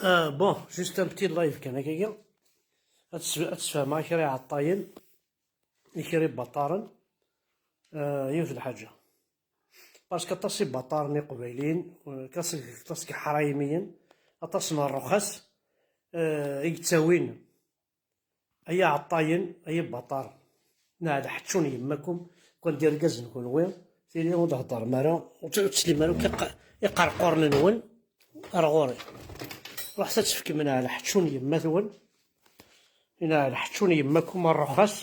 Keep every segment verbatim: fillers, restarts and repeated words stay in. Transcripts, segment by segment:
Ah, bon, juste un petit live kan akkagi. Ad s-, ad sfehmeɣ kra iɛeṭṭayen, kra ibaṭaren, ah, yiwet n lḥaǧa. Parce que aṭas ibaṭaren iqbayliyen, ah, aṭas, aṭas n iḥraymiyen, aṭas n rruxas, ah, i yettawin. Ay iɛeṭṭayen, ay ibaṭaren. Neɛleḥčun yemma-kum, kan d irgazen kunwi, tili ur d-heddrem ara, ur tt-, ur teslim ara akk iq-, iqerquren-nwen ar ɣur-i. Ruḥet ad tefkem neɛleḥčun yemma-twen, neɛleḥčun yemma-kum a rruxas,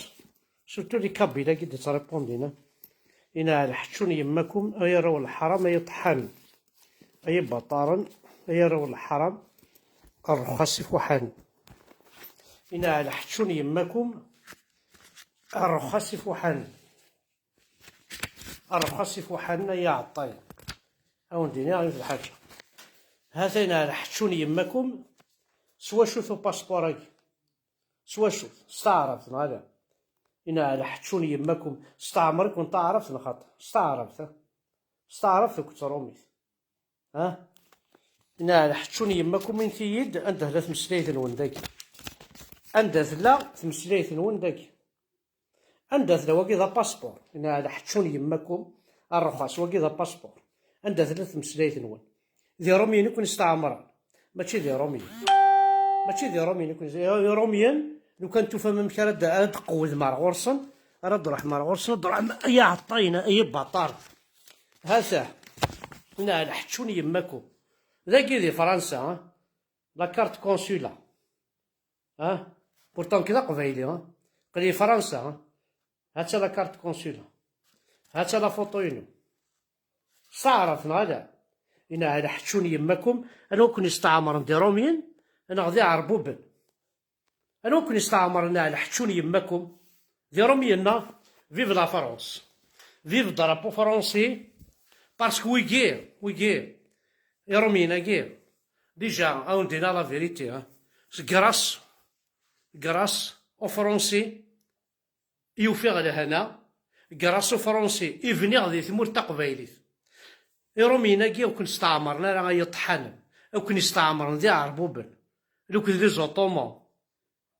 surtout les Kabyles-agi d-yettrépondin, neɛleḥčun yemma-kum, ay arraw n leḥram, ay iṭeḥḥanen, ay ibaṭaren, ay arraw n leḥram, a rruxas ifuḥanen. Neɛleḥčun yemma-kum, a rruxas ifuḥanen. A rruxas ifuḥanen, ay iɛeṭṭayen. A wen-d-iniɣ yiwet n lḥaǧa. Hata neɛleḥčun yemma-kum, s wacu-t upaspuṛ-agi? S wacu-t? S taɛrabt, neɣ ala? Neɛleḥčun yemma-kum, s teɛmer-iken taɛrabt, neɣ xaṭi? S taɛrabt, ha? S taɛrabt akked trumit. Ha? Neɛleḥčun yemma-kum, init-iyi-d anda tella tmeslayt-nwen dagi. Anda tella tmeslayt-nwen dagi? Anda tella wagi d apaspuṛ? Neɛleḥčun yemma-kum, a rruxas, wagi d apaspuṛ. Anda tella tmeslayt-nwen? D Iṛumyen i ken-isteɛmren, mačči d Iṛumyen. Mačči d Iṛumyen i ken-, Iṛumyen, lukan tufam amek ara d-, ara d-tqewwdem ar ɣur-sen, ara d-truḥem ar ɣur-sen, ad d-truḥem, ay iɛeṭṭayen, ay ibaṭaren. Hata, neɛleḥčun yemma-kum. Dagi di Fransa, ha? La carte consula. Ha? Pourtant nekk d aqbayli, ha? Aql-i Fransa, ha? Hatta la carte consula. Hatta la photo-inu. S taɛrabt, neɣ ala? Neɛleḥčun yemma-kum, anwa ken-isteɛmren d Iṛumyen, neɣ d Iɛerbuben? Anwa ken-isteɛmren, neɛleḥčun yemma-kum? D Iṛumyen, neɣ? Vive la France. Vive drapeau français. Parce que wigi, wigi, Iṛumyen-agi, déjà, a wen-d-iniɣ la vérité, hein. C'est grâce, grâce aux Français i ufiɣ lehna, grâce aux Français i bniɣ di tmurt taqbaylit. Iṛumyen-agi ur ken-steɛmren ara ay iṭeḥḥanen, ur ken-isteɛmren d Iɛerbuben, akked les Ottomans.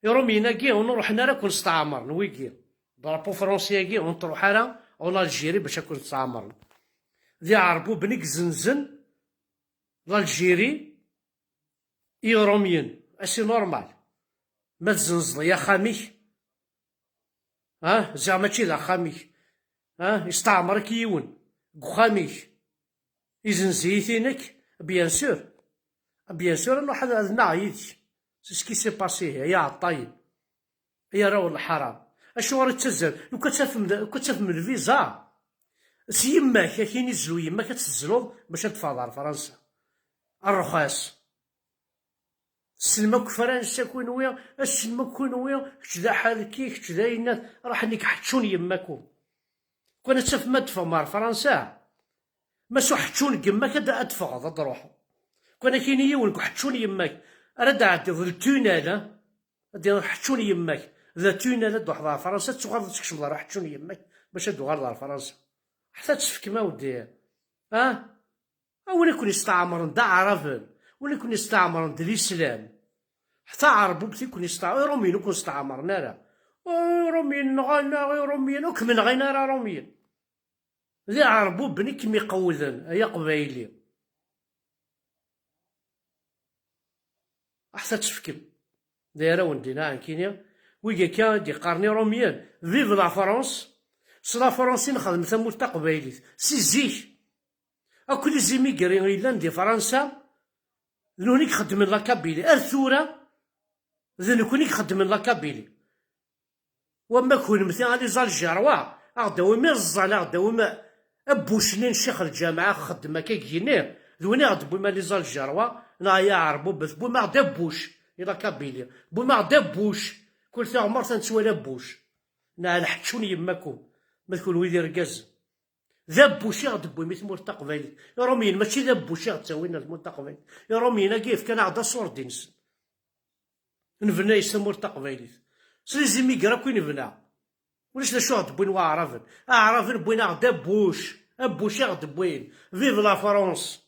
Iṛumyen-agi ur ruḥen ara ken-steɛmren, wigi. Drapeau français-agi ur n-truḥ ara en Algérie bac ad ken-steɛmren. D Iɛerbuben i izenzen l'Algérie i Iṛumyen. C'est normal. Ma tzenzeḍ i axxam-ik, ha, ziɣ mačči d axxam-ik. Ha, isteɛmer-ik yiwen deg uxxam-ik, izenz-iyi-t i nekk, bien sûr. Bien sûr, ad nruḥ ad, ad naɣ yid-k. C'est ce qui s'est passé, ay iɛeṭṭayen, ay arraw n lḥaram. Acuɣer i ttazzal? Lukan ad tafem, lukan ad tafem lviza, s yemma-k, ad k-ini zlu yemma-k, ad tezzluḍ bac ad teffɣeḍ ar Fransa. A rruxas. Tessnem akk Fransa kunwi, tessnem akk kunwi, kečč d aḥerki, kečč d ayennat, ruḥen-ik ḥeččun yemma-kum. Kan ad tafem ad teffɣem ar Fransa, ma s uḥeččun n yemma-k ad, ad teffɣeḍ, ad d-truḥeḍ. Kan ad k-ini yiwen deg uḥeččun n yemma-k, ara d-ɛeddiḍ d ltunal, ha? Ad d-iniḍ ḥeččun n yemma-k, d ltunal ad d-truḥeḍ ar Fransa, ad tuɣaleḍ ad tkecmeḍ ar uḥeččun n yemma-k bac ad d-tuɣaleḍ ar Fransa. Ḥetta ad tefkem awdi, ha? A win i ken-isteɛmren d aɛraben, win i ken-isteɛmren d lislam. Ḥetta aɛerbubt i ken-isteɛmren, iṛumyen ur ken-steɛmren ara. Iṛumyen nɣan-aɣ, iṛumyen ur kem-nɣin ara iṛumyen. D iɛerbuben i kem-iqewwden, ay aqbayli. Ḥetta ad tefkem. D ara wen-d-iniɣ nekkini, wigi akka i d-iqqaren iṛumyen, vive la France, s la France i nexdem tamurt taqbaylit, si zik. Akk les immigrés yellan di Fransa, d nutni i ixeddmen la Kabylie. Ar tura, d nekni i ixeddmen la Kabylie. Wamma kunemti a les Algérois, a ɣ-d-awim iẓẓan, a ɣ-d-awim abbuc-nni n ccix lǧameɛ, a xeddem akka deg yigenni, d win i ɣ-d-tewwim a les Algérois, neɣ ay aɛerbuben, tewwim-aɣ-d abbuc i la Kabylie, tewwim-aɣ-d abbuc, kul tiɣmert ad nettwali abbuc. Neɛleḥčun yemma-kum, ma d kunwi d irgazen. D abbuc i ɣ-d-tewwim i tmurt taqbaylit. Iṛumyen mačči d abbuc i ɣ-d-ttawin ar tmurt taqbaylit. Iṛumyen-agi fkan-aɣ-d aṣurdi-nsen. Nebna yes tamurt taqbaylit. S les immigrés akk i nebna. Ulac d acu i ɣ-d-wwin waɛraben. Aɛraben wwin-aɣ-d abbuc. Abbuc i ɣ-d-wwin. Vive la France.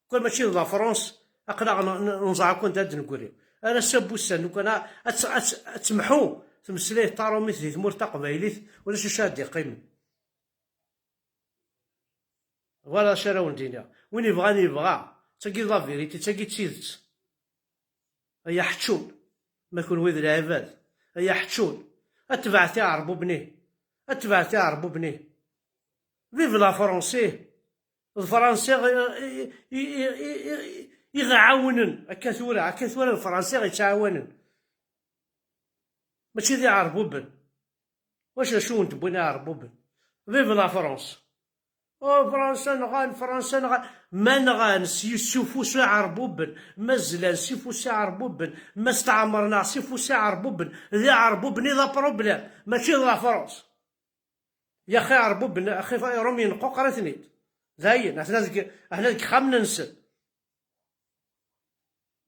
Kan mačči d la France, Aql-aɣ n-, n-, nẓeɛ akk anda ad d-negri. Ar ass-a n wussan, lukan a-, ad tt-, ad tt-, ad temḥu tmeslayt taṛumit di tmurt taqbaylit, ulac acu ad d-iqqimen. Voilà acu ara wen-d-iniɣ. Win yebɣan yebɣa. D tagi d la vérité, d tagi d tidet. Ay aḥeččun, ma kunwi d lɛibad. Ay aḥeččun, ad tebɛet iɛerbubni. Ad tebɛet iɛerbubni. Vive la France! D Fransa i, i, i, i, i, i ɣ-ɛawnen. Akka tura, akka tura d Fransa i ɣ-ittɛawanen. Mačči d iɛerbuben. Wacu d acu wen-d-wwin iɛerbuben? Vive la France! Oh, Fransa nɣan, Fransa nɣan. Ma nɣan s, s ufus iɛerbuben, ma zlan s ufus iɛerbuben, ma steɛmren-aɣ s ufus iɛerbuben, d iɛerbuben i d aproblème, mačči d la France. Yaxi iɛerbuben, axi Iṛumyen qquqer-iten-id. Dayen, aten-a deg, aten-a deg yixxamen-nsen.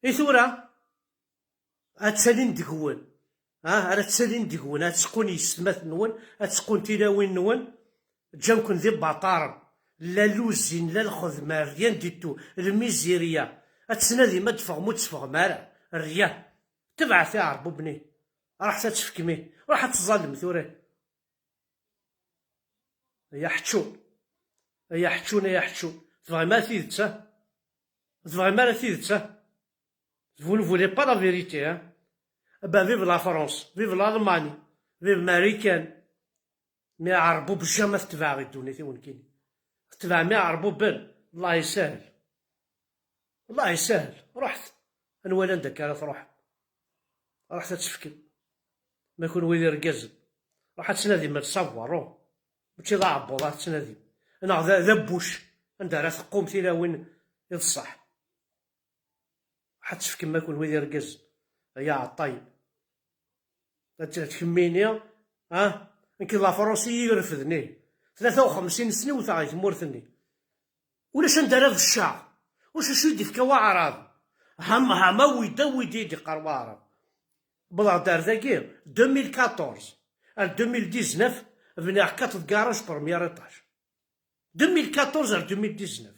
I tura, ad ttalin deg-wen. Ah, ara ttalin deg-wen, ad tseqqun yessetma-nwen, ad tseqqun tilawin-nwen, ǧǧan-ken d ibaṭaren. La luzin, la lxedma, rien du tout, lmizirya. Ad tettnadim ad d-teffɣem, ur d-teffɣem ara, rien. Tebɛet iɛerbuben-nni. Ruḥet ad tefkem, ruḥ ad teẓẓallem tura. Ay aḥeččun. Ay aḥeččun, ay aḥeččun. Tebɣim ara tidet, ha? Tebɣim ara tidet, ha? Vous ne voulez pas la vérité, hein? Eh ben, vive la France, vive l'Allemagne, vive Marikan. Mi Ɛerbub jamais tetbeɛ i ddunit i wen-kini. Tetbeɛm Iɛerbuben, Allah isahel. Allah isahel. Ruḥet. Anwa landa akka ara truḥem? Ruḥet ad tefkem. Ma kunwi d irgazen. Ruḥ ad tnadim ad savoir, ruh. Mačči d aɛebbuḍ ad tnadim. Neɣ d, d abbuc. Anda ara teqqum tilawin i d ṣṣeḥ. Ruḥ ad tefkem ma kunwi d irgazen. Ay aɛeṭṭayen. Ad tkemmini, ha? Nekk d la France i yi-irefden, ih. Tlata u xemsin snin wteɣ i tmurt-nni. Ulac anda ara becceɣ. Ulac acu i d-ifka waɛrab. Ham, ham, awi-d, awi-d i d-iqqar waɛrab. Wwḍeɣ-d ar dagi, deux mille quatorze. Ar deux mille dix-neuf, bniɣ quatre garages premier étage. Deux mille quatorze ar deux mille dix-neuf.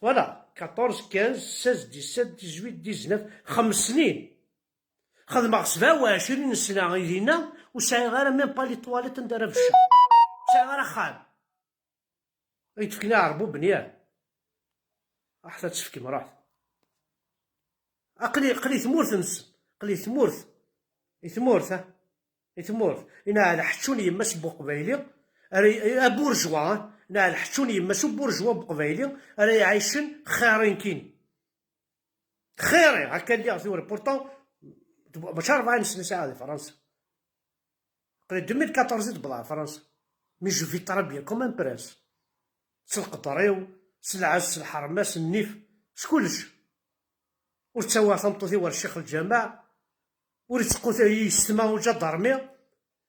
Voilà, quatorze, quinze, seize, dix-sept, dix-huit, dix-neuf, xems snin. Xedmeɣ sebɛa u ɛecrin sna i dinna, ur sɛiɣ ara même pas les toilettes anda ara becceɣ. Ur sɛiɣ ara axxam. Ay d-fken aɛerbuben, yah. Ruḥet ad tefkem, ruḥet. Aql-i, aql-i tmurt-nsen, aql-i tmurt. I tmurt, ha? I tmurt. Inaɛel ḥeččun yemma-s n uqbayli, ara y-, aburjwa, ha? Inaɛel ḥeččun yemma-s uburjwa n uqbayli, ara iɛicen xir nekkini. Xiri, akka lliɣ tura. Pourtant, mačči rebɛin sna sɛiɣ di Fransa. Aql-i deux mille quatorze i d-wwḍeɣ ɣer Fransa. Mais je vis très bien, comme un prince. S lqedr-iw, s lɛezz, s lḥerma, s nnif, s kullec. Ur ttawiɣ tameṭṭut-iw ɣer ccix lǧameɛ, ur itteqqu yessetma uǧadarmi,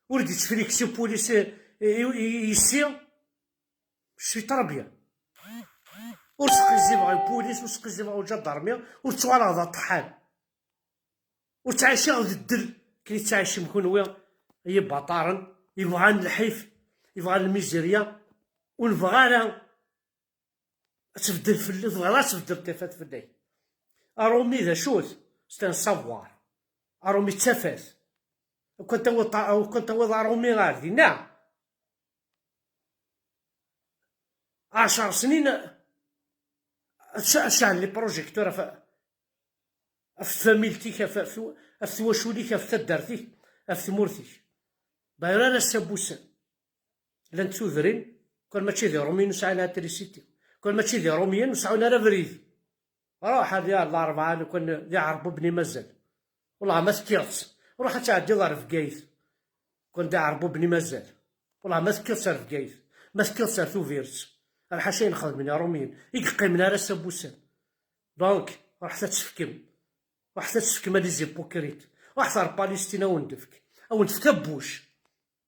ur d-ittefliksi upulis i, i, i, i yessi. Je suis très bien. Ur sqizzibeɣ i upulis, ur sqizzibeɣ i uǧadarmi, ur ttuɣaleɣ d aṭeḥḥan. Ur ttɛiciɣ d ddel akken i tettɛicim kunwi, ay ibaṭaren, yebɣan lḥif, yebɣan lmizirya, ur nebɣa ara ad tbeddel fell-, tebɣiḍ ad tbeddel tafat fell-ak. Aṛumi d acu-t? C'est un savoir. Aṛumi d tafat. Ukan tawiḍ, ukan tawiḍ aṛumi ɣer dinna, ɛecṛ snin ad ca-, ad ceɛlen les projecteurs ɣef, ɣef tfamilt-ik, ɣef, ɣef, ɣef twacult-ik, ɣef taddart-ik, ɣef tmurt-ik. Bayra ara s abussan. Llant tudrin, kan mačči d Iṛumyen ur sɛin électricité, kan mačči d Iṛumyen ur sɛin ara abrid. Ruḥ ar di Larebɛa, lukan d Iɛerbuben i mazal. Wellah ma tekkiḍ-tt, ruḥ ad tɛeddiḍ ar Bgayet. Kan d Iɛerbuben i mazal. Wellah ma tekkiḍ-tt ar Bgayet, ma tekkiḍ-tt ar Tubiret, ar ḥaca ayen xedmen Iṛumyen, i yeqqimen ar ass-a n wussan. Donc, ruḥet ad tefkem. Ruḥet ad tefkem a les hypocrites. Ruḥet ar Palestine, a wen-d-tefk. A wen-d-tefk abbuc.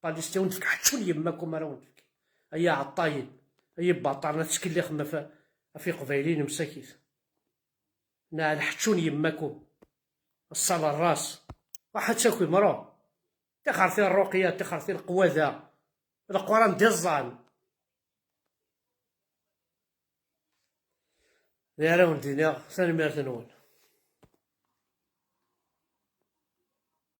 Palestine, a wen-d-tefk ḥeččun yemma-kum ara wen-d-tefk. Ay aɛeṭṭayen, ay ibaṭaren, ad tettkellixem ɣef, ɣef Iqbayliyen msakit. Neɛl ḥeččun yemma-kum. Ṣṣal ṛṛas. Ruḥ ad takim, ruḥ. Tixerti ṛṛuqya, tixerti leqwada. Leqran d iẓẓan. Ara wen-d-iniɣ tanemmirt-nwen.